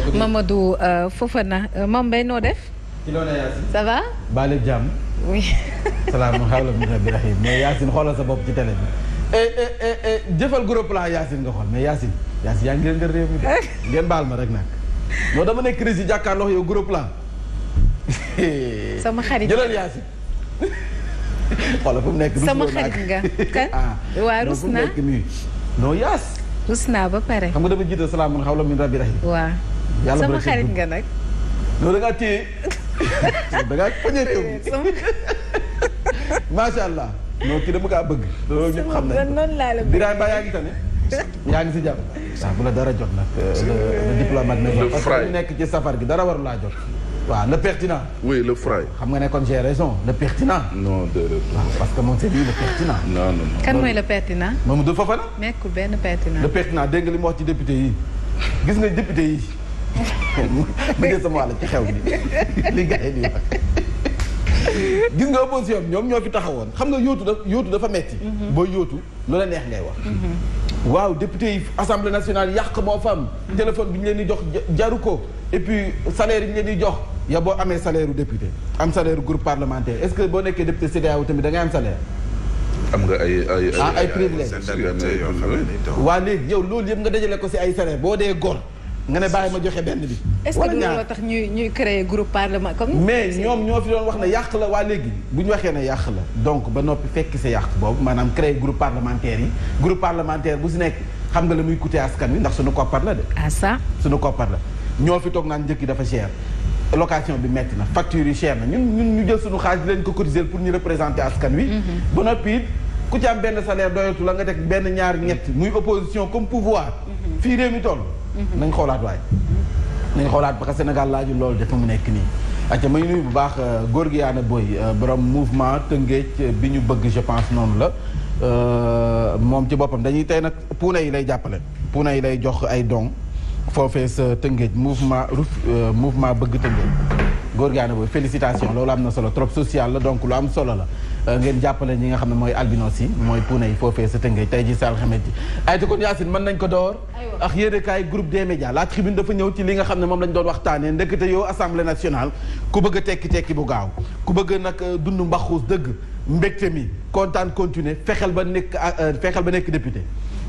Mamadou Fofana Mame Mbaye noo def. ci loolu Yacine. ça va. baale jàmm. oui. salaamaaleykum Birahim mais Yacine xoolal sa bopp ci télé bi. jëfal gros plan Yacine nga xool mais Yacine yaa ngi leen di réew mi de ngeen baal ma rek nag. non dama nekk crise yi jàkkaarloo yow gros plan. sama xarit jëlal Yacine. xoolal fu mu nekk. sama xarit nga kan. waa rus naa non Yaas. rus naa ba pare. xam nga dama jiital salaamun xawlan min rabbi rahim. waaw sama xarit nga nag. non da ngaa téye da ngaa poñe réew mi. macha allah. non kii dama kaa bëgg. loolu ñëpp xam nañu noonu laa la bëgg. Birame Ba yaa ngi tane. yaa ngi si jàmm. waaw bu la dara jot nag. le diplomate ne parce que ñu nekk ci safar gi dara waru laa jot. waaw le pertinent. oui le fray. xam nga ne kon j'ai raison le pertinent. non déedéet. waaw parce que moom c'est lui le pertinent. non non non. kan mooy le pertinent. Mamadou Fofana. nekkul benn pertinent. le pertinent dégg nga li mu wax ci député yi gis nga député yi. mu ngi sama wàll ci xew bi li gars yi di wax. gis nga opposition ñoom ñoo fi taxawoon xam nga yóotu dafa metti boo yóotu lu la neex ngay wax. waaw député yi assemblée nationale yàq moo fa am. téléphone bi ñu leen di jox jaru ko et puis salaire yi ñu leen di jox. ya boo amee salaire u député am salaire u groupe parlementaire est-ce que boo nekkee député CEDEAO tamit da ngay am salaire. am nga ay privilège. waa léegi yow loolu yëpp nga dajale ko ci ay salaire boo dee góor nga ne bàyyi ma joxe benn bi. est-ce que looloo tax ñuy créer groupe parlement comme. mais ñoom ñoo fi doon wax ne yàq la waa léegi bu ñu waxee ne yàq la donc ba noppi fekk sa yàq boobu maanaam créer groupe parlementaire yi groupe parlementaire bu si nekk xam nga la muy coûter askan wi ndax suñu koppar la de. ah ça. suñu koppar la ñoo fi toog naan njëkk yi dafa cher. location bi metti na facture yi cher na ñun ñu jël suñu xaalis di leen ko cotiser pour ñu représenter askan wi. ba noppi it ku ci am benn salaire doyatu la nga teg benn ñaar ñett muy opposition comme pouvoir. fii réew mi toll. nañ xoolaat waay. nañ xoolaat parce que Sénégal laaju loolu dafa mu nekk nii. acca may nuyu bu baax góor gi yaana boy borom mouvement Tëngéej bi ñu bëgg je pense noonu la moom ci boppam dañuy tey nag puune yi lay jàppale. puune yi lay jox ay dons. foofee sa Tëngéej mouvement bëgg Tëngéej góor gaa ne booy félicitation loolu am na solo trop social la donc lu am solo la ngeen jàppale ñi nga xam ne mooy albinos yi mooy puune yi foofee sa Tëngéej tey ji sa alxames ji ay te kon Yacine mën nañ ko door ak yéenekaay groupe des médias la tribune dafa ñëw ci li nga xam ne moom lañ doon waxtaanee ndekete yow assemblée nationale ku bëgg a tekki bu gaaw ku bëgg nag dund mbaxuus dëgg mbégte mi kontaan continuer fexeel ba nekk député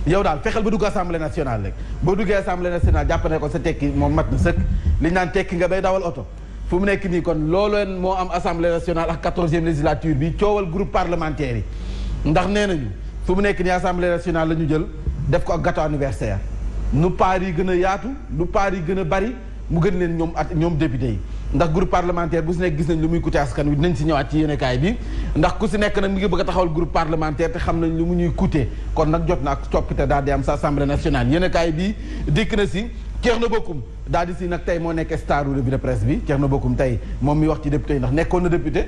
yow daal fexeel ba dugg assemblée nationale rek boo duggee assemblée nationale jàpp ne ko sa tekki moom mat na sëkk li ñu naan tekki nga bay dawal oto fu mu nekk nii kon loolu moo am assemblée nationale ak 14e législature bi coowal groupe parlementaire yi ndax nee nañu fu mu nekk nii assemblée nationale la ñu jël def ko ak gâteau anniversaire nu paar yi gën a yaatu nu paar yi gën a bari mu gën leen ñoom député yi ndax groupe parlementaire bu si nekk gis nañ lu muy coûter askan wi dinañ si ñëwaat ci yéenekaay bi ndax ku si nekk nag mi ngi bëgg a taxawal groupe parlementaire te xam nañ lu mu ñuy coûter kon nag jot na ak coppite daal di am sa assemblée nationale yéenekaay bi dikk na si Thierno Bocoum daal di si nag tey moo nekk star revue de presse bi Thierno Bocoum tey moom mi wax ci député yi ndax nekkoon na député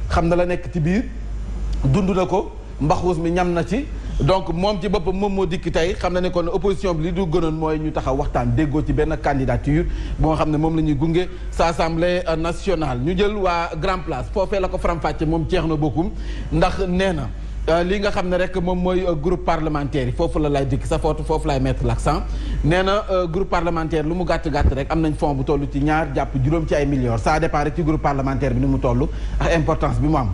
xam na la nekk ci biir dund na ko mbaxuus mi ñam na ci donc moom ci boppam moom moo dikk tey xam na ne kon opposition bi li du gënoon mooy ñu taxaw waxtaan déggoo ci benn candidature bu nga xam ne moom la ñuy gunge sa assemblée nationale ñu jël waa Grand Place foofee la ko faram-fàcce moom Thierno Bocoum ndax nee na li nga xam ne rek moom mooy groupe parlementaire yi foofu la lay dikk sa foofu lay mettre l'accent nee na groupe parlementaire lu mu gàtt-gàtt rek am nañ fonds bu toll ci 2 jàpp juróom ci ay milliards ça dépend rek ci groupe parlementaire bi ni mu toll ak importance bi mu am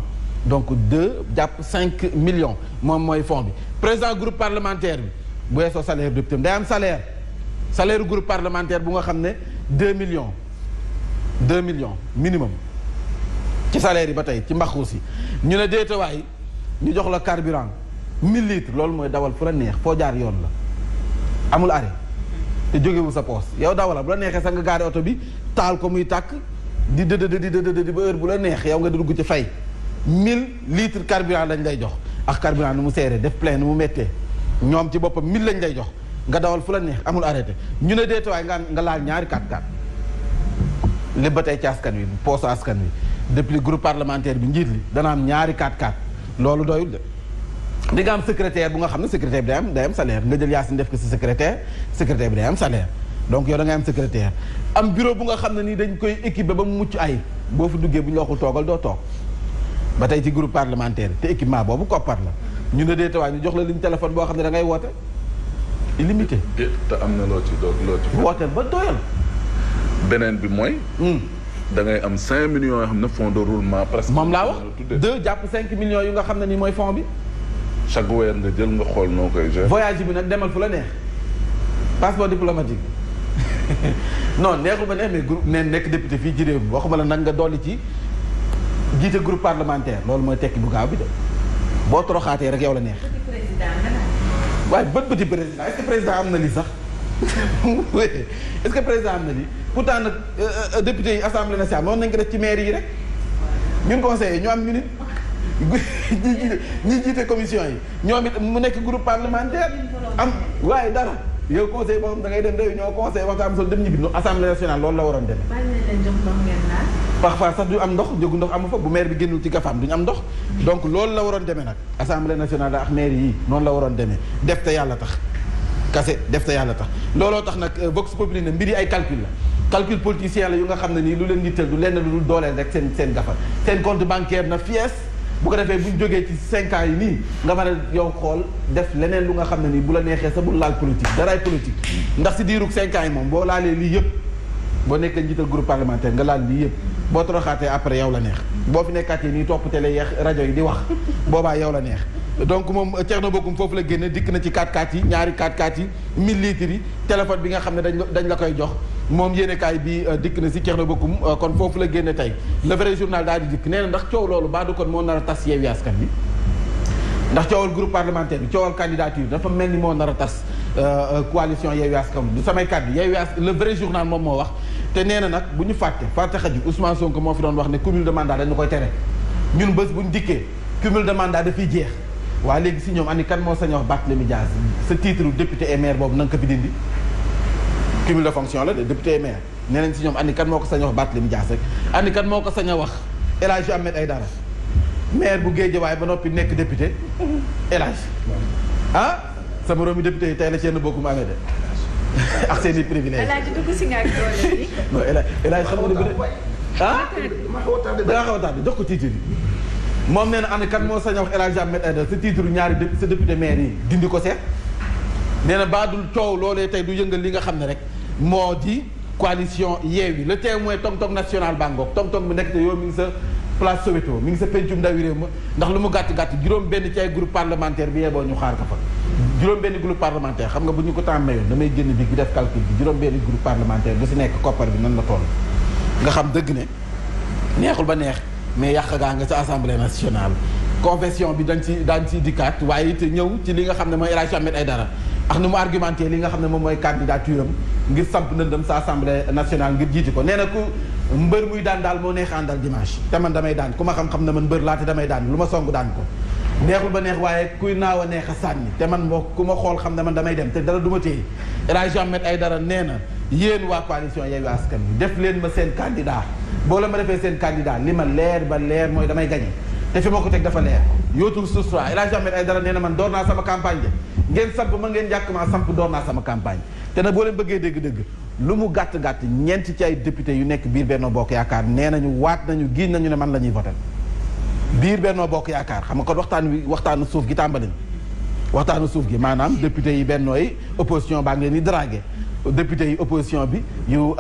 donc 2 jàpp 5 millions moom mooy fonds bi président groupe parlementaire bi bu weesoo salaire député day am salaire groupe parlementaire bu nga xam ne 2 millions minimum ci salaire yi ba tey ci mbaxuus yi ñu ne déetawaay ñu jox la carburant 1000 litres loolu mooy dawal fu la neex foo jaar yoon la amul arrêt te jógewul sa poos yow dawala bu la neexee sax nga gaari oto bi taal ko muy tàkk di dëdd ba heure bu la neex yow nga dugg ci fay 1000 litres carburant lañ lay jox ak carburant nu mu seeree def plein nu mu méttee ñoom ci boppam 1000 lañ lay jox nga dawal fu la neex amul arrêté ñu ne déetawaay nga laal ñaari 4x4 lépp ba tey ci askan wi poosu askan wi depuis groupe parlementaire bi njiit li dana am ñaari 4x4 loolu doyul de di nga am secrétaire bu nga xam ne secrétaire bi day am salaire nga jël Yacine def ko si secrétaire bi day am salaire donc yow da ngay am secrétaire am bureau bu nga xam ne nii dañ koy équiper ba mu mucc ay boo fi duggee bu ñu la waxul toogal doo toog ba tey ci groupe parlementaire te équipement boobu koppar la ñu ne déetawaay ñu jox la ligne téléphone boo xam ne da ngay woote illimité te am na loo ci wooteel ba doyal beneen bi mooy. da ngay am 5 millions yoo xam ne fonds de roulement presque. moom laa wax 2 jàpp 5 millions yu nga xam ne ni mooy fond bi. chaque weer nga jël nga xool noo koy gérer. voyage bi nag demal fu la neex passeport diplomatique non neexul ba neex mais groupe nekk député fii ci réew mi waxuma la nag nga dolli ci jiite groupe parlementaire loolu mooy tekki bu gaaw bi de boo toroxaatee rek yow la neex. waaye bëti président est-ce que président am na lii sax est-ce que président am na lii pourtant nag député yi assemblée nationale noonu nañ ko def ci maire yi rek ñun conseillers ñu am ñu nit ñi jiite commission yi ñoom it mu nekk groupe parlementaire am waaye dara yow conseil boo xam da ngay dem réunion conseil waxtaan sol dem ñibbi assemblée nationale loolu la waroon demee. parfois sax du am ndox jógu ndox amu fa bu maire bi génnul ci gafaam duñu am ndox donc loolu la waroon demee nag assemblée nationale ak maire yi noonu la waroon demee def te yàlla tax kase def te yàlla tax looloo tax nag vox populi ne mbir yi ay calcul la calcul politicien la yu nga xam ne nii lu leen yitteel du lenn lu dul dooleel rek seen gafal seen compte bancaire na fies bu ko defee bu ñu jógee ci 5 ans yi nii nga mën a yow xool def leneen lu nga xam ne nii bu la neexee sa bu laal politique daraay politique ndax si diirug 5 ans yi moom boo laalee lii yëpp boo nekkee njiital groupe parlementaire nga laal lii yëpp boo toroxaatee après yow la neex boo fi nekkaatee nii topp télé yeex rajo yi di wax boobaa yow la neex donc moom Thierno Bocoum foofu la génne dikk na ci 4x4 yi ñaari 4x4 yi 1000 litres yi téléphone bi nga xam ne dañ la koy jox moom yéenekaay bi dikk na si Thierno Bocoum kon foofu la génne tey le vrai journal daal di dikk nee na ndax coow loolu baa du kon moo nar a tas Yewwi Askan Wi ndax coowal groupe parlementaire bi coowal candidature dafa mel ni moo nar a tas coalition Yewwi Askan Wi du samay kàddu Yewwi Askan le vrai journal moom moo wax te nee na nag bu ñu fàtte xaju Ousmane Sonko moo fi doon wax ne cumul de mandat dañu koy tere ñun bés bu ñu dikkee cumul de mandat dafiy jeex waaye léegi si ñoom ani kan moo sañ wax Barthélémy Dias sa titre député et maire boobu na nga ko fi dindi cumul de fonction la de député et maire nee nañ si ñoom ani kan moo ko sañ wax Barthélémy Dias rek ani kan moo ko sañ a wax El Hadj Ahmed Aïdara maire bu Guédiawaye ba noppi nekk député El Hadj sama rombi député yi tey la Thierno Bocoum amee de ak seen i privilèges. El Hadj dugg si nga ak doole bi. non El Hadj xam nga ne bu dee da nga xaw a tardé jox ko titre yi moom nee na ana kan moo sañ a wax El Hadj Ahmed Aïdara sa titre ñaari sa député maire yi dindi ko seet nee na baadul coow loolee tey du yëngal li nga xam ne rek moo di coalition Yewwi le témoin tong-tong national bangoog tong-tong bi nekk te yow mi ngi sa place Soweto mi ngi sa pencum ndawi réew ma ndax lu mu gàtt-gàtt juróom benn ci ay groupe parlementaire bi yeboo ñu xaar ka fa juróom benn groupe parlementaire xam nga bu ñu ko temps mayoon damay génn bi def calcul bi juróom benn groupe parlementaire bu si nekk koppar bi nan la toll nga xam dëgg ne neexul ba neex mais yàq gaa nga sa assemblée nationale confession bi daañ si dikkaat waaye it ñëw ci li nga xam ne mooy El Hadj Ahmed Aïdara ak ni mu argumenté li nga xam ne moom mooy candidature am ngir samp ndëndam sa assemblée nationale ngir jiiti ko nee na ku mbër muy daan daal moo neex àndal dimanche te man damay daan ku ma xam-xam ne man mbër laa te damay daan lu ma song daan ko neexul ba neex waaye kuy naaw a neex a sànni te man moo ku ma xool xam ne man damay dem te dara du ma téye El Hadj Ahmed Aïdara nee na yéen waa coalition Yewwi Askan Wi def leen ma seen candidat boo la ma defee seen candidat li ma leer ba leer mooy damay gagné te fi ma ko teg dafa leer yootul sustra El Hadj Ahmed Aïdara nee na man door naa sama campagne de ngeen samp ma ngeen jàkk maa samp door naa sama campagne te nag boo leen bëggee dégg-dégg lu mu gàtt-gàtt ñeent ci ay député yu nekk biir Benno Bokk Yaakaar nee nañu waat nañu giiñ nañu ne man la ñuy voté biir Benno Bokk Yaakaar xam nga kon waxtaanu suuf gi tàmbali na waxtaanu suuf gi maanaam député yi Benno yi opposition baa ngi leen di dragué député yi opposition bi yu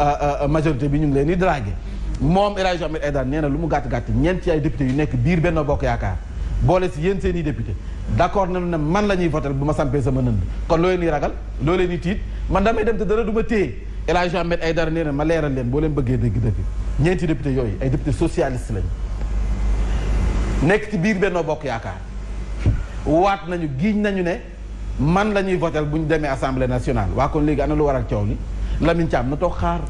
majorité bi ñu ngi leen di dragué moom El Hadj Ahmed Aïdara nee na lu mu gàtt-gàtt ñeent ci ay député yu nekk biir Benno Bokk Yaakaar boole si yéen seen i député d'accord nañu ne man la ñuy votel bu ma sampee sama nënd kon loo leen di ragal loo leen di tiit man damay dem te dara du ma téye El Hadj Ahmed Aïdara nee na ma leeral leen boo leen bëggee dëgg-dëgg ñeenti député yooyu ay député socialiste lañu nekk ci biir Benno Bokk Yaakaar waat nañu giiñ nañu ne man la ñuy votel bu ñu demee assemblée nationale waa kon léegi ana lu waral coow li Lamine Thiam na toog xaar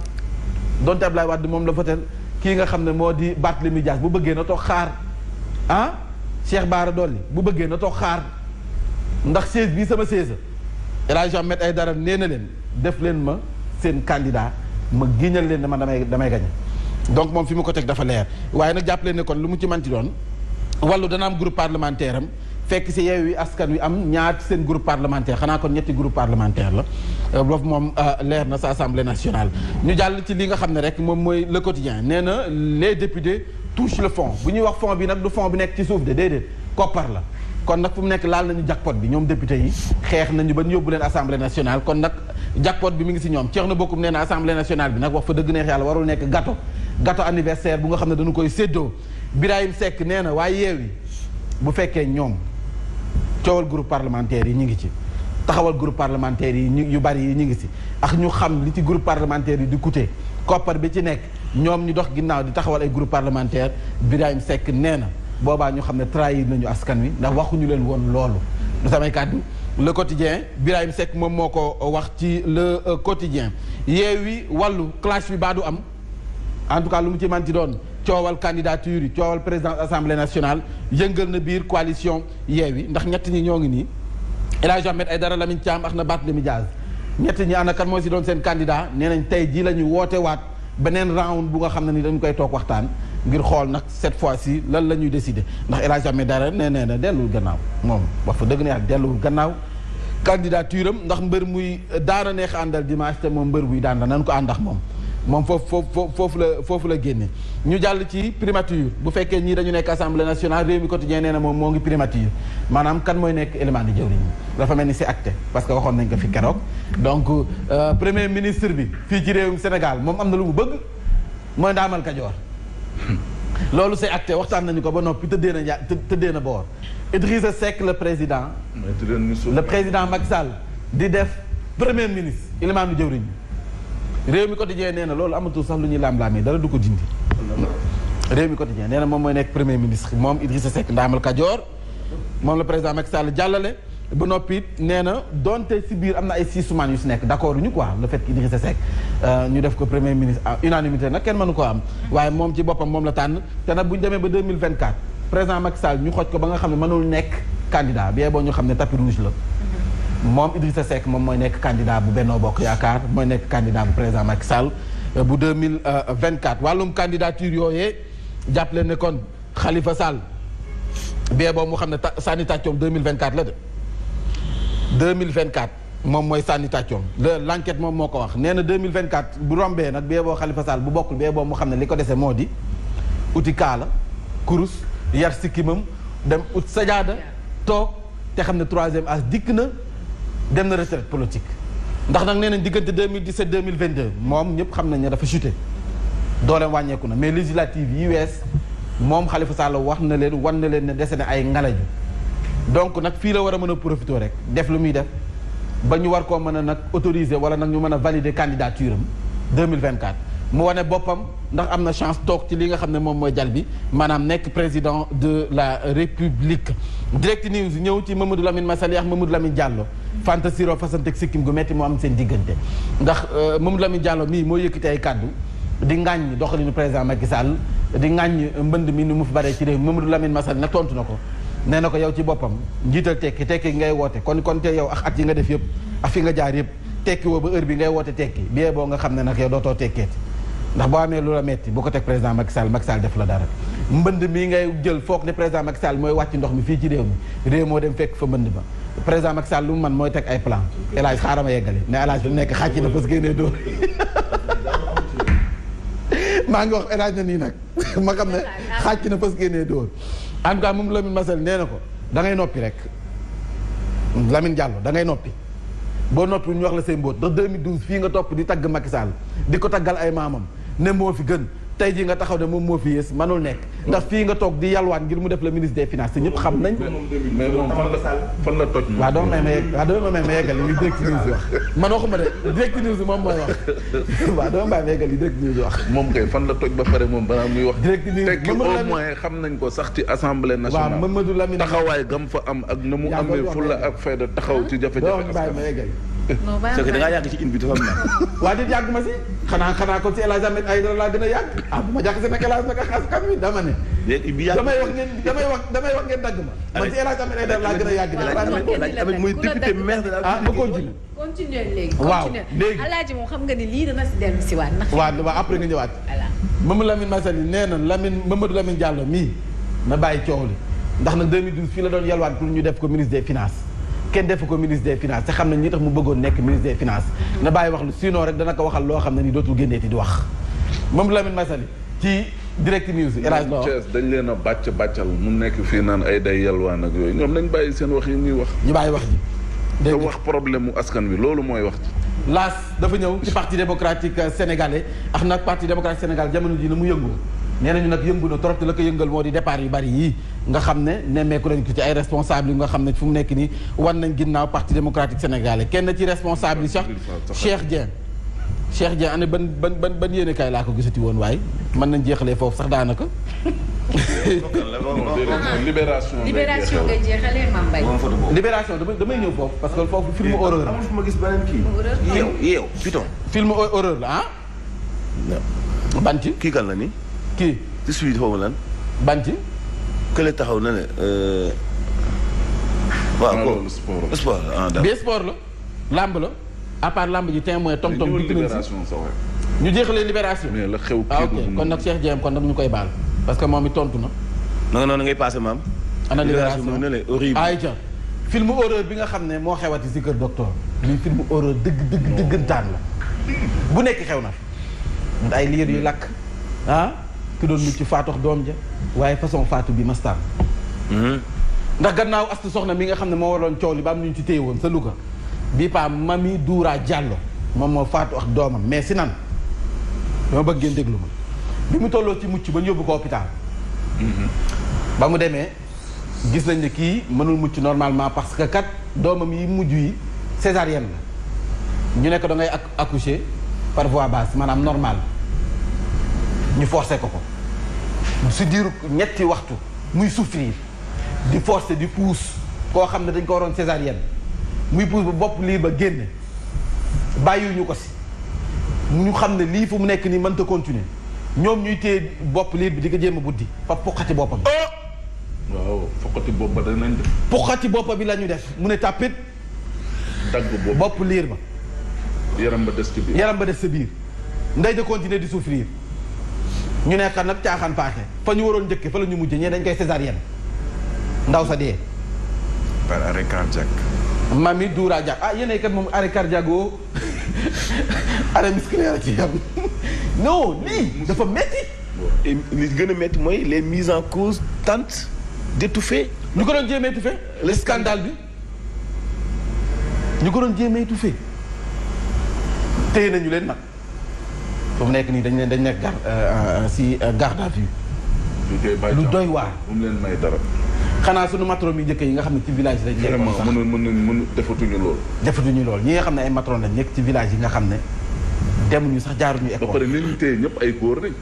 donte Ablaye Wade moom la votel kii nga xam ne moo di Barthélémy Dias bu bëggee na toog xaar ah Cheikh Bara Dolly bu bëggee na toog xaar ndax chaise bii sama chaise El Hadj Ahmed Aïdara nee na leen def leen ma seen candidat ma giñal leen ne man damay gañe donc moom fi mu ko teg dafa leer waaye nag jàpp leen ne kon lu mu ci manti doon wàllu dana am groupe parlementaire am fekk si Yewwi Askan Wi am ñaar seen groupe parlementaire xanaa kon ñetti groupe parlementaire la boobu moom leer na sa assemblée nationale ñu jàll ci li nga xam ne rek moom mooy le quotidien nee na les députés touchent le fond bu ñuy wax fond bi nag du fond bi nekk ci suuf de déedéet koppar la kon nag fu mu nekk laal nañu jackpot bi ñoom député yi xeex nañu ba ñu yóbbu leen assemblée nationale kon nag jackpot bi mi ngi si ñoom Thierno Bocoum nee na assemblée nationale bi nag wax fa dëgg neex yàlla warul nekk gâteau anniversaire bu nga xam ne dañu koy séddoo Birahim Seck nee na waaye Yewwi bu fekkee ñoom coowal groupe parlementaire yi ñu ngi ci taxawal groupe parlementaire yi yu bari yi ñu ngi si ak ñu xam li ci groupe parlementaire yi di coûter koppar bi ci nekk ñoom ñu dox ginnaaw di taxawal ay groupe parlementaire Birahim Seck nee na boobaa ñu xam ne trahir nañu askan wi ndax waxuñu leen woon loolu du samay kàddu le quotidien Birahim Seck moom moo ko wax ci le quotidien Yewwi Wallu clash bi baa du am en tout cas lu mu ci manti doon coowal candidature yi coowal président assemblée nationale yëngal na biir coalition Yewwi ndax ñett ñi ñoo ngi nii El Hadj Ahmed Aïdara Lamine Thiam ak na Barthélémy Dias ñett ñi ana kan moo si doon seen candidat nee nañ tey jii la ñu woote waat beneen round bu nga xam ne ni dañu koy toog waxtaan ngir xool nag cette fois-ci lan la ñuy décider ndax El Hadj Ahmed Aïdara nee na dellul gannaaw moom wax fa dëgg ne ak delluwul gannaaw candidature am ndax mbër muy daana neex àndal dimanche te moom mbër buy daan la nañ ko àndax moom foofu la génne ñu jàll ci primature bu fekkee ñii dañu nekk assemblée nationale Rewmi Quotidien nee na moom moo ngi primature maanaam kan mooy nekk élément di jëwriñ dafa mel ni c'est acté parce que waxoon nañ ko fi keroog donc premier ministre bi fii ci réewum Sénégal moom am na lu mu bëgg mooy Ndaamal Kajoor loolu c'est acté waxtaan nañu ko ba noppi tëddee na boor Idrissa Seck le président Macky Sall di def premier ministre élément di jëwriñ Rewmi Quotidien nee na loolu amatul sax lu ñuy laam-laamee dara du ko dindi Rewmi Quotidien nee na moom mooy nekk premier ministre moom Idrissa Seck Ndaamal Kajoor moom la président Macky Sall jàllale ba noppi it nee na donte si biir am na ay siisumaan yu si nekk d'accord ñu quoi le fait que Idrissa Seck ñu def ko premier ministre unanimité nag kenn mënu ko am waaye moom ci boppam moom la tànn te nag bu ñu demee ba 2024 président Macky Sall ñu xoj ko ba nga xam ne mënul nekk candidat bi boo ñu xam ne tapis rouge la moom Idrissa Seck moom mooy nekk candidat bu Benno Bokk Yaakaar mooy nekk candidat bu président Macky Sall bu 2024 wàllum candidature yooyee jàpp leen ne kon Khalifa Sall bee boobu mu xam ne sànni tàccoom 2024 la de 2024 moom mooy sànni tàccoom l'enquête moom moo ko wax nee na 2024 bu rombee nag bee boo Khalifa Sall bu bokkul bee boobu mu xam ne li ko dese moo di uti kaala kurus yar sikkimam dem ut sajaada toog te xam ne troisième âge dikk na dem na retraite politique ndax nag nee nañ diggante 2017 2022 moom ñëpp xam nañ ne dafa chuté dooleem wàññeeku na mais législative yi wees moom Khalifa Sall wax na leen wan na leen ne dese na ay ngalaju donc nag fii la war a mën a profité rek def lu muy def ba ñu war koo mën a nag autoriser wala nag ñu mën a valider candidature am 2024 mu wane boppam ndax am na chance toog ci li nga xam ne moom mooy jal bi maanaam nekk président de la république direct news ñëw ci Mamadou Lamine Massaly ak Mamadou Lamine Diallo fanta siro fasantek sikkim gu metti moo am seen diggante ndax Mamadou Lamine Diallo mii moo yëkkati ay kàddu di ŋàññ doxalinu président Macky Sall di ŋàññ mbënd mi ni mu fi baree ci réew Mamadou Lamine Massaly nag tontu na ko nee na ko yow ci boppam njiital tekki ngay woote kon te yow ak at yi nga def yëpp ak fi nga jaar yëpp tekki woo ba heure bi ngay woote tekki bie boo nga xam ne nag yow dootoo tekkeeti ndax boo amee lu la metti bu ko teg président Macky Sall def la dara mbënd mii ngay jël foog ne président Macky Sall mooy wàcc ndox mi fii ci réew moo dem fekk fa mbënd ba président Macky Sall lu mu man mooy teg ay plan El Hadj xaaral ma yeggali ne El Hadj lu nekk xàcc na parce que génnee dóor maa ngi wax El Hadj na nii nag ma xam ne xàcc na parce que génnee dóor en tout cas moom Lamine Massaly nee na ko da ngay noppi rek Lamine Diallo da ngay noppi boo noppi ñu wax la say mbóot ndax 2012 fii nga topp di tagg Macky Sall di ko taggal ay maamam ne moo fi gën tey jii nga taxaw ne moom moo fi yées manul nekk ndax fii nga toog di yalwaan ngir mu def le ministre des finances ñëpp xam nañ. mais moom fan la toj. waaw dama may ma yeggal li direct news wax man waxuma de direct news moom mooy wax waaw dama may ma yeggal li direct news wax. moom kay fan la toj ba pare moom balaa muy wax. direct news tekki au moins xam nañ ko sax ci assemblée nationale. waaw Mamadou Lamine taxawaay gam fa am ak na mu amee fulla ak fayda taxaw ci jafe-jafe askan ma yeggal. c'est que da ngaa yàgg ci une bi dafa am na. waa di yàgg ma si xanaa kon si El Hadj Ahmed Aïdara laa gën a yàgg bu ma jàkk si nag El Hadj nag askan wi dama ne. damay wax ngeen dagg ma. man si El Hadj Ahmed Aïdara laa gën a yàgg. avec muy député maire de la. ma continue. continuer léegi. waaw léegi Alaaji moom xam nga ni lii dana si dellu si waat. waaw après nga ñëwaat. voilà Mamadou Lamine Massaly nee na Mamadou Lamine Diallo mii na bàyyi coow li ndax nag 2012 fii la doon yalwaat pour ñu def ko ministre des finances kenn defu ko ministre des finances te xam nañ ñi tax mu bëggoon nekk ministre des finances na bàyyi wax lu sinon rek dana ko waxal loo xam ne ni dootul génneeti di wax Mamadou Lamine Massaly ci direct news Thiès dañ leen a bàccal mu nekk fii naan ay day yalwaan ak yooyu ñoom nañ bàyyi seen wax yi ñuy wax ñu bàyyi wax ji te wax problème mu askan wi loolu mooy wax ji laas dafa ñëw ci parti démocratique sénégalais ak nag parti démocratique sénégalais jamono ji na mu yëngu nee nañu nag yëngu na trop te la ko yëngal moo di départ yu bari yii nga xam ne nemmeeku nañ ko ci ay responsable yi nga xam ne fu mu nekk nii wan nañ ginnaaw parti démocratique sénégalais kenn ci responsable yi sax Cheikh Dieng ana ban yéene kay laa ko gisati woon waaye mën nañ jeexalee foofu sax daanaka. libération ngay jeexalee Mame Mbaye. libération damay ñëw foofu parce que foofu film horreur la. amul fu ma gis beneen kii. yow Python. film horreur la ah. banti kii kan la ni kii ci suite xaw ma lan. banti kële taxaw na ne. waaw ko sport bi sport la lamb la à part lamb ji témoin tom-tom dikk nañ si ñu jeexalee libération. mais la xew ok kon nag Cheikh Dieng kon nag ñu koy baal parce que moom it tontu na. non non ngay passé maam. ana libération ne le horrible. ayca film horreur bi nga xam ne moo xewati si kër docteur lii film horreur dëggantaan la bu nekk xew na fi ay liir yu lakk ah ki doon mucc faatox doom ja waaye façon faatu bi mastaan ndax gannaaw astu soxna mi nga xam ne moo waroon coow li ba am ñu ci téye woon sa Louga bii paa Mami Doura Diallo moom moo faatu ak doomam mais si nan dama bëgg ngeen déglu ma bi mu tolloo ci mucc ba ñu yóbbu ko hôpital ba mu demee gis nañ ne kii mënul mucc normalement parce que kat doomam yi mujj yi césarienne la ñu nekk da ngay accoucher par voie basse maanaam normal ñu forcé ko si diiru ñetti waxtu muy souffrir di forcer di pousse koo xam ne dañ ko waroon césarienne muy pousse ba bopp lii ba génne bàyyiwuñu ko si ñu xam ne lii fu mu nekk nii mënta continuer ñoom ñuy téye bopp liir bi di ko jéem a buddi fa poqati boppam. waaw foqati bopp ba danañ def. poqati bopp bi la ñu def mu ne tàppit dagg bopp liir ba. yaram ba des ci biir yaram ba des sa biir ndey de continuer di souffrir ñu nekk nag caaxaan paaxe fa ñu waroon njëkke fa la ñu mujjee ñee dañ koy césarienne ndaw sa dee. par arrêt cardiaque. Mami Doura Diallo ah yéen kat moom arrêt cardiaque oo arrêt musculaire ci yam non lii dafa metti. et li gën a metti mooy les mises en cause tentent d'étouffer. ñu ko doon jéem a étouffer le scandale bi ñu ko doon jéem a étouffer téye nañu leen nag fu mu nekk nii dañ nekk garde à vue lu doy waar. mu leen may dara. xanaa sunu matron yi njëkk yi nga xam ne ci village lañ nekk vraiment mën defatuñu lool. defatuñu lool ñi nga xam ne ay matron lañ nekk ci village yi nga xam ne demuñu sax jaaruñu école. ba pare ni ñu téye ñëpp ay góor lañ.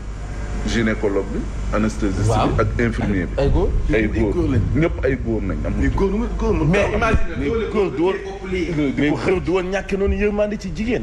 gynécologue bi anesthésiste bi ak infirmier bi. ay góor ñëpp ay góor nañ. am na góor mais imagine góor du woon ñàkk noonu yërmande ci jigéen.